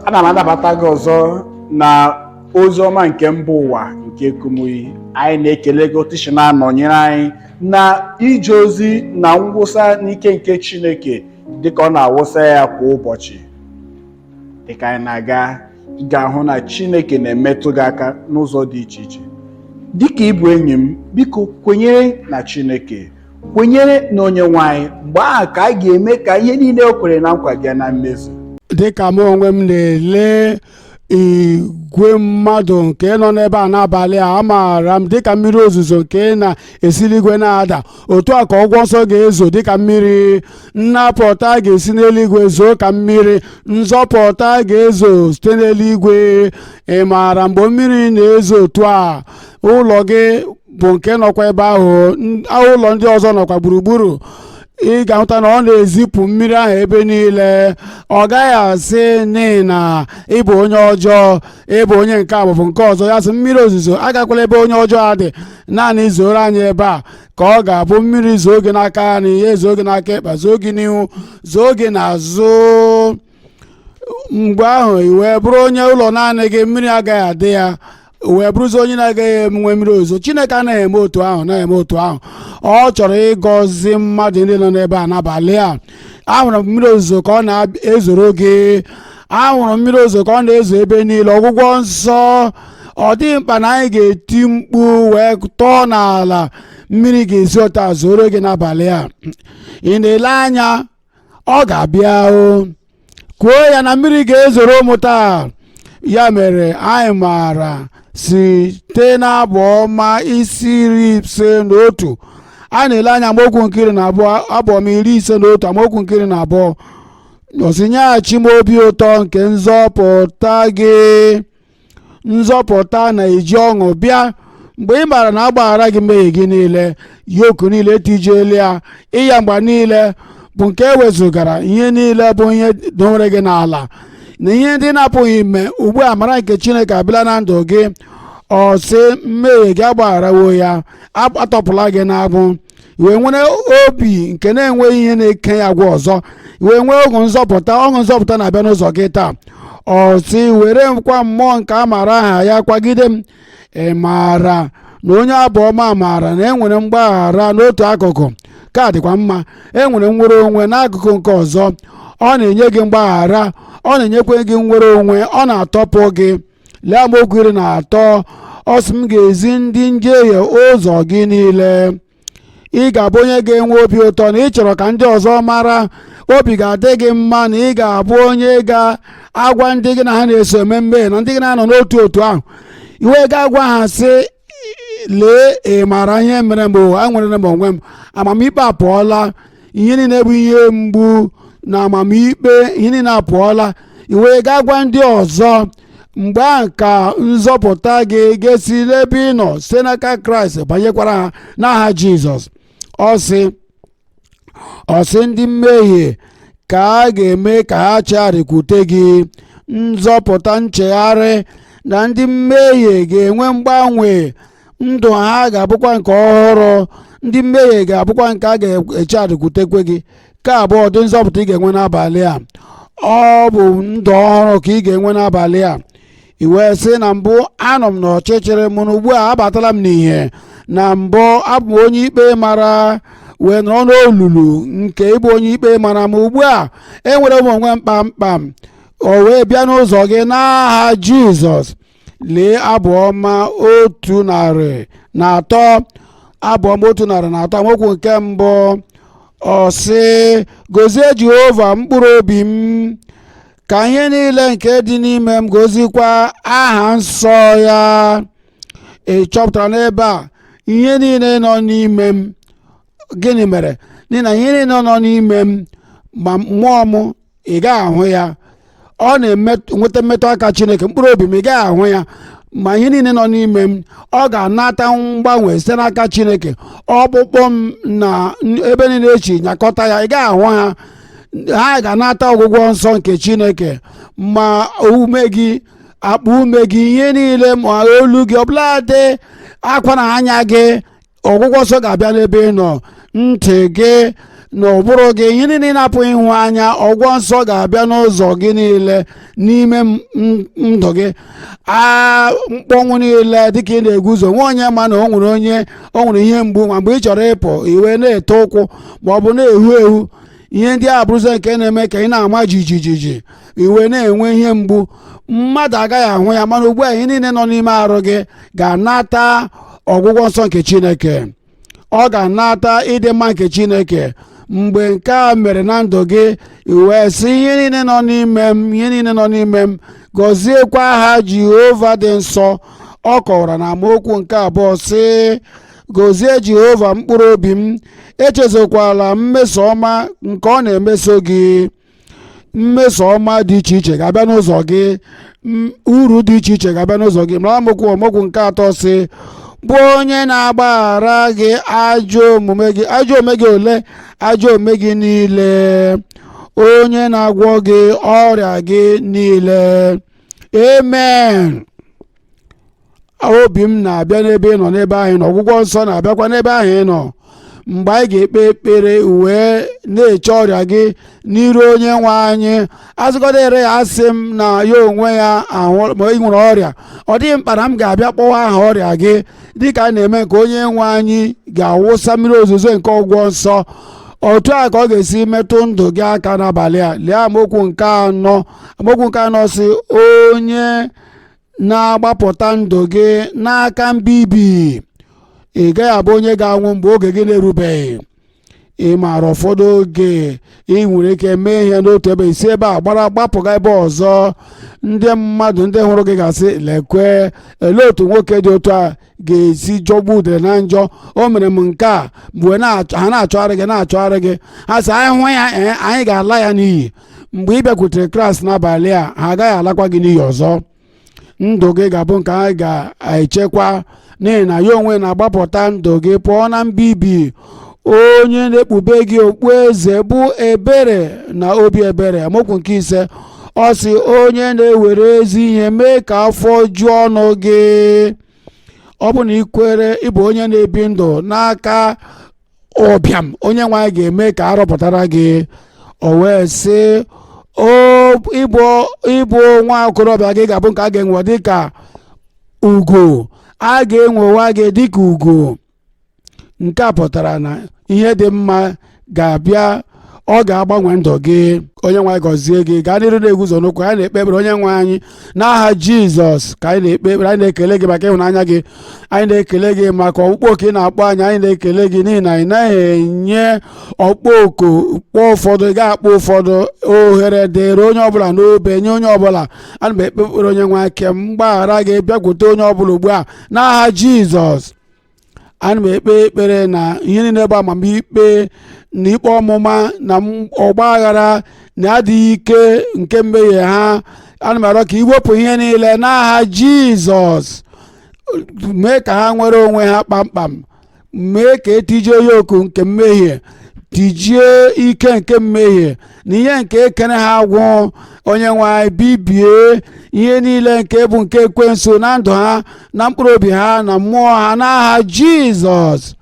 Ana m anabata gị ọzọ na ozi ọma nke mba ụwa nke Kumuyi. Anyị na-ekele gị otu i si na-anọnyere anyị na ije ozi na ngwụsa n'ike nke Chineke dịka ọ na-awụsa ya kwa ụbọchị. Dịka anyị na-aga, ị ga-ahụ na Chineke na-emetụ gị aka n'ụzọ dị iche iche. Dịka ị bụ enyi m, biko kwenyere na Chineke, kwenyere na onye nwe anyị, mgbe ahụ ka a ga-eme ka ihe niile o kwere na nkwa bịa na mmezu. Dịka mụ onwe m na-ele igwe mmadụ nke nọ n'ebe a n'abalị a, amaara m dịka mmiri ozuzo nke na-esi n'igwe na-ada, otu a ka ọgwụgwọ nsọ ga-ezo dịka mmiri. Nnapụta ga-esi n'eluigwe zoo ka mmiri, nzọpụta ga-ezo site n'eluigwe. Ị maara mgbe mmiri na-ezo otu a, ụlọ gị bụ nke nọkwa ebe ahụ, ụlọ ndị ọzọ nọkwa gburugburu, ị ga-ahụta na ọ na-ezipụ mmiri ahụ ebe niile. Ọ gaghị asị n'ihi na ị bụ onye ọjọọ, ị bụ onye nke a maọbụ nke ọzọ, ya sị mmiri ozuzo agakwala ebe onye ọjọọ a dị, naanị zoro anyị ebe a. Ka ọ ga-abụ mmiri zoo gị n'aka nri, ya ezoo gị n'aka ekpe, zoo gị n'ihu, zoo gị n'azụ. Mgbe ahụ i wee bụrụ onye ụlọ naanị gị mmiri agaghị adị ya, wee bụrụzi onye na-agaghị enwe mmiri ozuzo. Chineke anaghị eme otu ahụ, naghị eme otu ahụ. Ọ chọrọ ịgọzi mmadụ ndị nọ n'ebe a n'abalị a. Ahụrụ m mmiri ozuzo ka ọ na-ezoro gị, ahụrụ m mmiri ozuzo ka ọ na-ezo ebe niile. Ọgwụgwọ nsọ, ọ dịghị mkpa na anyị ga-eti mkpu wee tọọ n'ala, mmiri ga-esi otu a zoro gị n'abalị a. Ị na-ele anya ọ ga-abịa, o kwuo ya na mmiri ga-ezoro ụmụ taa. Ya mere anyị maara site n'abụ ọma isi 51, a na-ele anya amaokwu nke 12, abụ ọma 51, amaokwu nke 12, ọ sị, nyeghachi m obi ụtọ nke nzọpụta gị. Nzọpụta na-eji ọṅụ bịa. Mgbe ị maara na agbaghara gị mmehie gị niile, yoku niile etijiela ya, ịya mgba niile bụ nke ewezụgara, ihe niile bụ ihe dowere gị n'ala na ihe ndị na-apụghị ime, ugbu a amara nke Chineke abịala na ndụ gị. Ọ sị mmehie gị agbagharawo ya, atọpụla gị n'agbụ, wee nwere obi nke na-enweghị ihe na-eke ya agwụ ọzọ, wee nwee ọṅụ nzọpụta. Ọṅụ nzọpụta na-abịa n'ụzọ gị taa. Ọ sị were nkwa mmụọ nke a maara aha ya kwagide m. Ị maara na onye abụ ọma maara na e nwere mgbaghara n'otu akụkụ ka dịkwa mma, e nwere nnwere onwe n'akụkụ nke ọzọ. Ọ na-enye gị mgbaghara, ọ na-enyekwa gị nnwere onwe, ọ na-atọpụ gị. Lee amaokwu 13, ọ sị m ga-ezi ndị njehie ụzọ gị niile. Ị ga-abụ onye ga-enwe obi ụtọ na ị chọrọ ka ndị ọzọ mara. Obi ga-adị gị mma na ị ga-abụ onye ga-agwa ndị gị na ha na-eso eme mmehie na ndị gị na-anọ n'otu otu ahụ, iwe ga-agwa ha sị, lee, ị maara ihe mere m, enwere m onwe m, amamikpe apụọla, ihe niile bụ ihe mgbu na amamikpe, ihe niile apụọla. Iwe ga-agwa ndị ọzọ. Mgbe ahụ ka nzọpụta gị ga-esi n'ebe ị nọ site n'aka Kraịst banyekwara ha n'aha Jizọs. Ọ sị ndị mmehie ka a ga-eme ka ha chegharịkwute gị. Nzọpụta, nchegharị na ndị mmehie ga-enwe mgbanwe, ndụ ha ga-abụkwa nke ọhụrụ, ndị mmehie ga-abụkwa nke a ga-echegharịkwutekwe gị. Ka abụọ dị nzọpụta ị ga-enwe n'abalị a, ọ bụ ndụ ọhụrụ ka ị ga-enwe n'abalị a. I wee sị, na mbụ anọ m n'ọchịchịrị, mụ na ugbu a abatala m n'ihe. Na mbụ abụ m onye ikpe mara wee nọrọ n'olulu nke ịbụ onye ikpe mara, ma ugbu a enwere m onwe m kpamkpam. O wee bịa n'ụzọ gị n'aha Jizọs. Lee abụ ọma 103, abụ ọma 103, amaokwu nke mbụ. Ọ sị, gozie Jehova mkpụrụ obi m, ka ihe niile nke dị n'ime m gozikwa aha nsọ ya. Ị chọpụtara n'ebe a ihe niile nọ n'ime m? Gịnị mere? N'ihi na ihe niile nọ n'ime m, ma mmụọ m, ị gaghị ahụ ya, ọ na-enweta mmetụ aka Chineke. Mkpụrụ obi m, ị gaghị ahụ ya, ma ihe niile nọ n'ime m, ọ ga-anata mgbanwe site n'aka Chineke. Ọkpụkpụ m na ebe niile echi nyakọta ya, ị gaghị ahụ ha, ha ga-anata ọgwụgwọ nsọ nke Chineke. Ma ume gị, akpa ume gị, ihe niile, ma olu gị, ọbụladị akwa na anya gị, ọgwụgwọ nsọ ga-abịa n'ebe ị nọ. Ntị gị Na ụbụrụ gị, ihe niile ị na-apụghị ịhụ anya, ọgwọ nsọ ga-abịa n'ụzọ gị niile n'ime ndụ gị. A mkpọnwụ niile dịka ị na-eguzo, nwa onye ma na o nwere onye o nwere ihe mgbu, ma mgbe ị chọrọ ịpụ iwe na-ete ụkwụ ma ọ bụ na-ehu ehu, ihe ndị a bụrụzie nke na-eme ka ị na-ama jijijiji, iwe na-enwe ihe mgbu, mmadụ agaghị ahụ ya. Mana ugbu a, ihe niile nọ n'ime arụ gị ga-anata ọgwụgwọ nsọ nke Chineke, ọ ga-anata ịdị mma nke Chineke. Mgbe nke a mere na ndụ gị, i wee sị, "Ihe niile nọ n'ime m, ihe niile nọ n'ime m, gọziekwa aha Jehova dị nsọ." Ọ kọwara na amaokwu nke 2 sị, "Gọzie Jehova, mkpụrụ obi m, echezokwala mmeso ọma nke ọ na-emeso gị." Mmeso ọma dị iche iche ga-abịa n'ụzọ gị, uru dị iche iche ga-abịa n'ụzọ gị. Mara amaokwu nke 3 sị, bụ onye na-agbaghara gị ajọ omume gị, ajọ omume gị ole? Ajọ omume gị niile, onye na-agwọ gị ọrịa gị niile. Amen. Obi m na-abịa n'ebe ị nọ, n'ebe ahụ ị nọ. Ọgwụgwọ nsọ na-abịakwa n'ebe ahụ ị nọ. Mgbe anyị ga-ekpe ekpere wee na-eche ọrịa gị n'iru onye nwe anyị, azụgodere ya, asị m na ya onwe ya ahụ ma ị nwere ọrịa, ọ dịghị mkpa na m ga-abịa kpọwa aha ọrịa gị. Dịka a na-eme nke onye nwe anyị ga-awụsa mmiri ozuzo nke ọgwụgwọ nsọ, otu a ka ọ ga-esi metụ ndụ gị aka n'abalị a. Lee amaokwu nke 4. Amaokwu nke 4 si, onye na-agbapụta ndụ gị n'aka mbibi. Ị gaghị abụ onye ga-anwụ mgbe oge gị na-erubeghị. Ị maara, ụfọdụ oge ị nwere ike mee ihe n'otu ebe, isi ebe a gbara gbapụga ebe ọzọ. Ndị mmadụ ndị hụrụ gị ga-asị, "Lekwe, elee otu nwoke dị otu a ga-esi jọgbu udere na njọ? O mere m nke a." Mgbe ha na-achọgharị gị, na-achọgharị gị, ha sị, "Anyị hụ ya, ee, anyị ga-ala ya n'iyi." Mgbe ị bịakwutere Kraịst n'abalị a, ha agaghị alakwa gị n'iyi ọzọ. Ndụ gị ga-abụ nke a ga-echekwa, n'ihi na ya onwe na-agbapụta ndụ gị pụọ na mbibi, onye na-ekpube gị okpu eze bụ ebere na obi ebere. Amaokwu nke 5, ọ sị, onye na-ewere ezi ihe mee ka afọ juo ọnụ gị. Ọ bụ na ikwere ịbụ onye na-ebi ndụ n'aka ụbịam, onye nwe anyị ga-eme ka arọpụtara gị. O wee sị, o ịbụ nwa okorobịa gị ga-abụ nke a ga-enwe dịka ugo, a ga-enwewa gị dịka ugo. Nke a pụtara na ihe dị mma ga-abịa, ọ ga-agbanwe ndụ gị. Onye nwe anyị gọzie gị. Gaa n'iru na-eguzo n'ụkwụ. Anyị na-ekpe ekpere. Onye nwe anyị, n'aha Jizọs ka anyị na-ekpe ekpere. Anyị na-ekele gị maka ịhụnanya gị. Anyị na-ekele gị maka ọkpụkpọ oku ị na-akpọ anyị. Anyị na-ekele gị n'ihi na ị naghị enye ọkpụkpọ oku kpọọ ụfọdụ, ị ga-akpọ ụfọdụ. Ohere dịrị onye ọbụla n'obe nye onye ọbụla. Ana m ekpe ekpere, onye nwe anyị, ke mgbaghara gị bịakwute onye ọbụla ugbu a n'aha Jizọs. Ana m ekpe ekpere na ihe niile bụ amamikpe na ikpe ọmụma na ọgba aghara na adịghị ike nke mmehie ha, ana m arịọ ka iwepụ ihe niile n'aha Jizọs. Mee ka ha nwere onwe ha kpamkpam. Mee ka etijie yoku nke mmehie, tijie ike nke mmehie na ihe nke ekere ha agwụ. Onye nwe anyị, bibie ihe niile nke bụ nke ekwensu na ndụ ha, na mkpụrụ obi ha, na mmụọ ha n'aha Jizọs.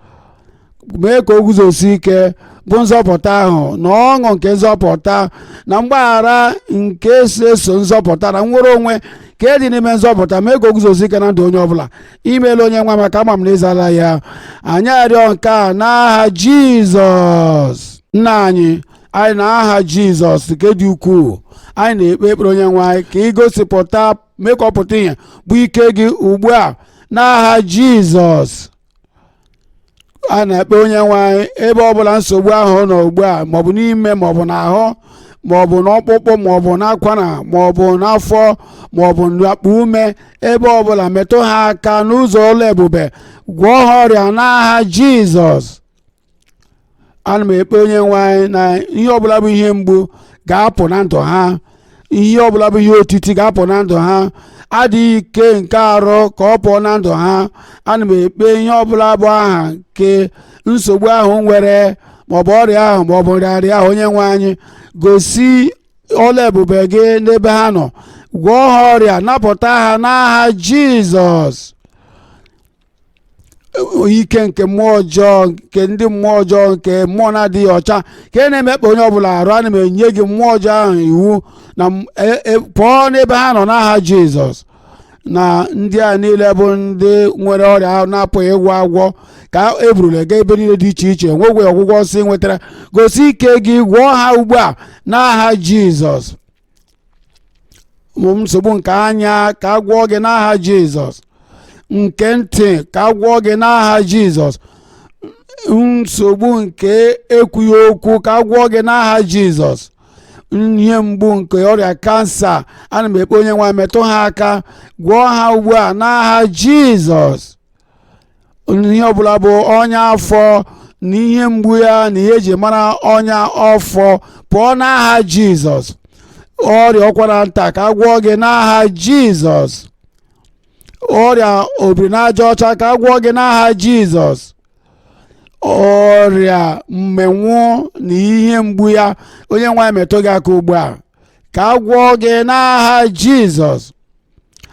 Mee ka o guzosi ike, bụ nzọpụta ahụ na ọṅụ nke nzọpụta na mgbaghara nke eso nzọpụta na nnwere onwe ka e dị n'ime nzọpụta. Mee ka o guzosi ike na ndụ onye ọbụla. Imeela, onye nwe, maka ama m na ịzala ya. Anyị arịọ nke a n'aha Jizọs nna anyị. Anyị na aha Jizọs nke dị ukwuu, anyị na-ekpe ekpere, onye nwe anyị, ka ị gosipụta, mee ka ọ pụta ihe bụ ike gị ugbu a n'aha Jizọs. A na-ekpe, onye nwe anyị, ebe ọbụla nsogbu ahụ nọ ugbu a, maọbụ n'ime, maọbụ n'ahụ, maọbụ n'ọkpụkpụ, maọbụ n'akwara, maọbụ n'afọ, maọbụ n'akpa ume, ebe ọbụla, metụ ha aka n'ụzọ ụlọ ebube, gwọọ ha ọrịa n'aha Jizọs. Ana m ekpe, onye nwe anyị, na ihe ọbụla bụ ihe mgbu ga-apụ na ndụ ha, ihe ọbụla bụ ihe otiti ga-apụ na ndụ ha, adịghị ike nke arụ ka ọ pụọ na ndụ ha. Ana m ekpe, ihe ọbụla bụ aha nke nsogbu ahụ nwere, maọbụ ọrịa ahụ, maọbụ nrịarịa ahụ, onye nwe anyị, gosi ọla ebube gị n'ebe ha nọ, gwọọ ha ọrịa, napụta ha n'aha Jizọs. Ike nke mmụọ ọjọọ, nke ndị mmụọ ọjọọ, nke mmụọ na-adịghị ọcha ka ị na-emekpa onye ọbụla arụ, ana m enye gị, mmụọ ọjọọ ahụ, iwu na pụọ n'ebe ha nọ n'aha Jizọs. Na ndị a niile bụ ndị nwere ọrịa ahụ na-apụghị ịgwọ agwọ, ka e burula gaa ebe niile dị iche iche, nwegwe ọgwụgwọ nsị nwetara, gosi ike gị, gwọọ ha ugbu a n'aha Jizọs. Nsogbu nke anya, ka a gwọọ gị n'aha Jizọs. Nke ntị, ka a gwọọ gị n'aha Jizọs. Nsogbu nke ekwughị okwu, ka a gwọọ gị n'aha Jizọs. Ihe mgbu nke ọrịa kansa, ana m ekpe, onye nwe, metụ ha aka, gwọọ ha ugbu a n'aha Jizọs. Ihe ọbụla bụ ọnya afọ na ihe mgbu ya na ihe eji mara ọnya afọ, pụọ n'aha Jizọs. Ọrịa ụkwara nta, ka a gwọọ gị n'aha Jizọs. Ọrịa obiri n'aja ọcha, ka a gwọọ gị n'aha Jizọs. Ọrịa mmenwu na ihe mgbu ya, onye nwaanyị, metụ gị aka ugbu a, ka a gwọọ gị n'aha Jizọs.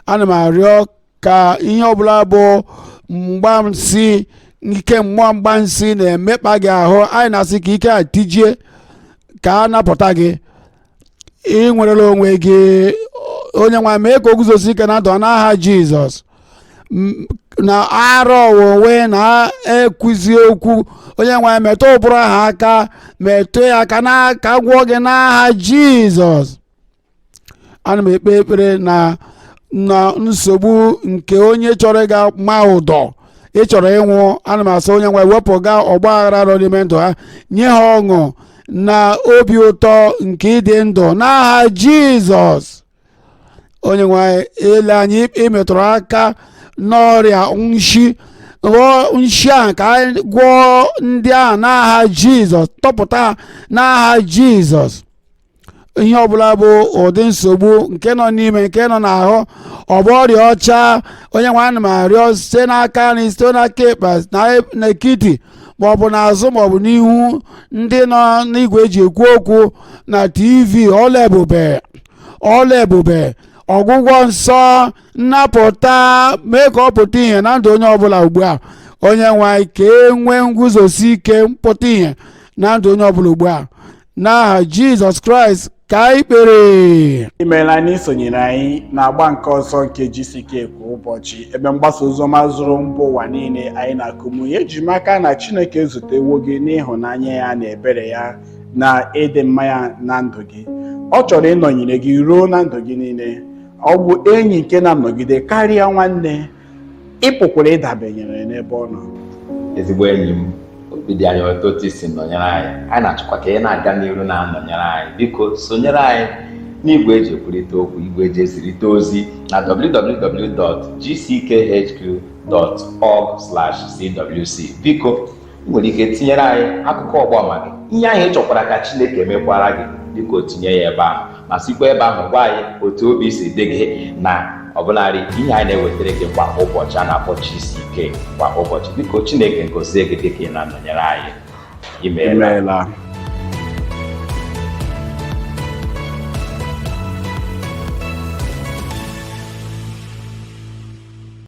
Ana m arịọ ka ihe ọbụla bụ mgbansi, ike mmụọ mgbansi na-emekpa gị ahụ, anyị na-asị ka ike a tijie, ka a napụta gị. Ị nwerela onwe gị. Onye nwe, mee ka o guzosi ike na ndụ n'aha Jizọs. Na arọ onwe na-ekwuzi okwu, onye nwe, metụ ụbụrụ ahụ aka, metụ ya aka n'aka, gwọọ gị n'aha Jizọs. Ana m ekpe ekpere na nsogbu nke onye chọrọ ịga ma ụdọ, ị chọrọ ịnwụ, ana m asị, onye nwe, wepụga ọgba aghara nọ n'ime ndụ ha, nye ha ọṅụ na obi ụtọ nke ịdị ndụ n'aha Jizọs. Onye nwe, ele anyị ịmetụrụ aka n'ọrịa nshi, ghọọ nshi ahụ, ka anyị gwọọ ndị ahụ n'aha Jizọs, tọpụta ha n'aha Jizọs. Ihe ọbụla bụ ụdị nsogbu nke nọ n'ime, nke nọ n'ahụ, ọ bụ ọrịa ọcha, onye nwe, ana m arịọ, site n'aka nri, site n'aka ekpe, na n'etiti, maọbụ n'azụ, maọbụ n'ihu, ndị nọ n'igwe eji ekwu okwu na TV, ọla ebube, ọla ebube, ọgwụgwọ nsọ, nnapụta, mee ka ọ pụta ìhè na ndụ onye ọbụla ugbu a. Onye nwe anyị, ka e nwee nguzosi ike, mpụta ìhè na ndụ onye ọbụla ugbu a, n'aha Jizọs Kraịst ka anyị kpere. Imeela n'isonyere anyị na-agba nke ọzọ nke GCK kwa ụbọchị, ebe mgbasa oziọma zuru mba ụwa niile anyị na-akụmu ya. Eji m aka na Chineke ezutewo gị n'ịhụnanya ya na ebere ya na ịdị mma ya na ndụ gị. Ọ chọrọ ịnọnyere gị ruo na ndụ gị niile. Ọ bụ enyi nke na-anọgide karịa nwanne. Ị pụkwara ịdabanyere n'ebe ọ nọ. Ezigbo enyi m, obi dị anyị ụtọ otu isi nọnyere anyị. Anyị na-achọkwa ka ị na-aga n'iru na-anọnyere anyị. Biko sonyere anyị n'igwe eji ekwurịta okwu, igwe eji ezirịta ozi na www.gckhq.org/cwc. Biko, ị nwere ike tinyere anyị akụkọ ọgbama gị, ihe ahụ ị chọkwara ka Chineke mekwara gị. Biko tinye ya ebe ahụ, ma sikwa ebe ahụ gwa anyị otu obi si dị gị na ọbụlarị ihe anyị na-ewetara gị kwa ụbọchị a na-akpọ GCK kwa ụbọchị. Biko, Chineke gozie gị dịka ị na-anọnyere anyị. Imeela. Imeela.